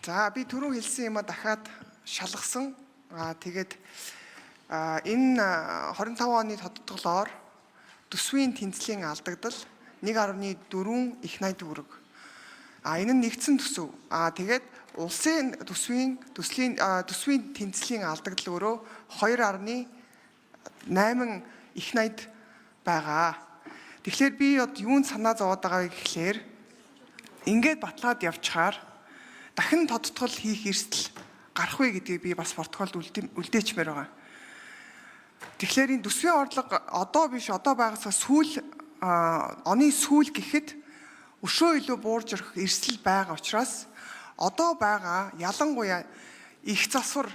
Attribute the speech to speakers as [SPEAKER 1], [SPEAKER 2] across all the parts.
[SPEAKER 1] За, би түрүү хэлсэн юмаа дахиад шалгасан. Тэгээд энэ 25 оны тодотголоор төсвийн тэнцлийн алдагдал 1.4 их 80 төгрөг. Энэ нь нэгдсэн төсөв. Тэгээд улсын төсвийн төслийн төсвийн тэнцлийн алдагдал өөрөө 2.8 их 80 байгаа. Тэгэхээр би юунд санаа зовоод байгаа вэ гэхлээр ингээд батлаад явчихаар дахин тодтгол хийх эрсдэл гарах вэ гэдгийг би бас протоколд үлдээчмээр байгаа. Тэгэхээр энэ төсвийн орлого одоо биш, одоо байгаасаа сүүл оны сүүл гэхэд өшөө илүү буурж өрөх эрсдэл байгаа учраас одоо байгаа, ялангуяа их засвар,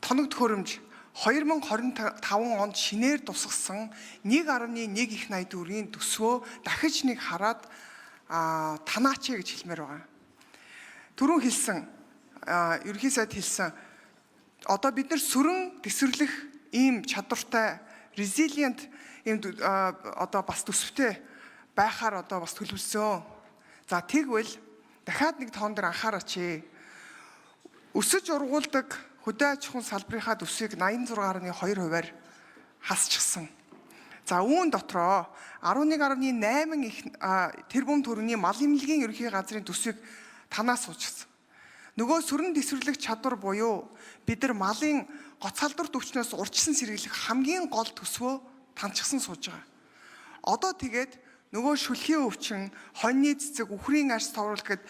[SPEAKER 1] тоног төхөөрөмж, 2025 онд шинээр тусгасан 1.1 их 80 төгрөгийн төсвөө дахиж нэг хараад танаач гэж хэлмээр байгаа. Түрүүн хэлсэн, ерөнхий сайд хэлсэн, одоо бид нар сүрэн тэсвэрлэх ийм чадвартай, resilient ийм одоо бас төсвтэй байхаар одоо бас төлөвлөсөн. За, тэгвэл дахиад нэг тоон дээр анхаараач. Өсөж ургуулдаг хөдөө аж ахуйн салбарынхаа төсвийг 86.2%-аар хасчихсан. За, үүн дотроо 11.8 их тэрбум төгрөгийн мал эмнэлгийн ерөнхий газрын төсвийг танаас суучихсан. Нөгөө сүрэн тэсвэрлэх чадвар буюу бид нар малын гоц халдвар өвчнөөс урьдчилан сэргийлэх хамгийн гол төсвөө танчсан сууж байгаа. Одоо тэгээд нөгөө шүлхийн өвчин, хоньны цэцэг, үхрийн арьс товруулах гээд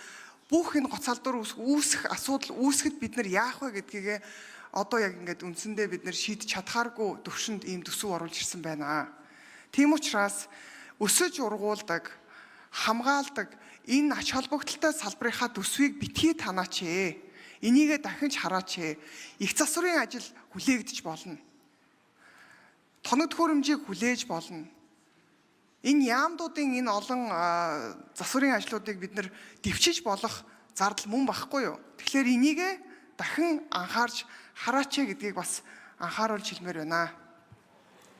[SPEAKER 1] бүх энэ гоц халдвар үүсэх асуудал үүсгэхэд бид нар яах вэ гэдгийг одоо яг ингээд үндсэндээ бид нар шийдэж чадхааргүй төвшөнд ийм төсөв оруулж ирсэн байна. Тийм учраас өсөж ургуулдаг, хамгаалдаг энэ ач холбогдолтой салбарынхаа төсвийг битгий танаач ээ. Энийгээ дахин хараач ээ. Их засварын ажил хүлээгдэж болно. Тоног төхөөрөмжийг хүлээж болно. Энэ яамдуудын энэ олон засварын ажлуудыг бид нар дэвчиж болох зардал мөн багхгүй юу? Тэгэхээр энийгээ дахин анхаарч хараач ээ гэдгийг бас анхааруулж хэлмээр байна.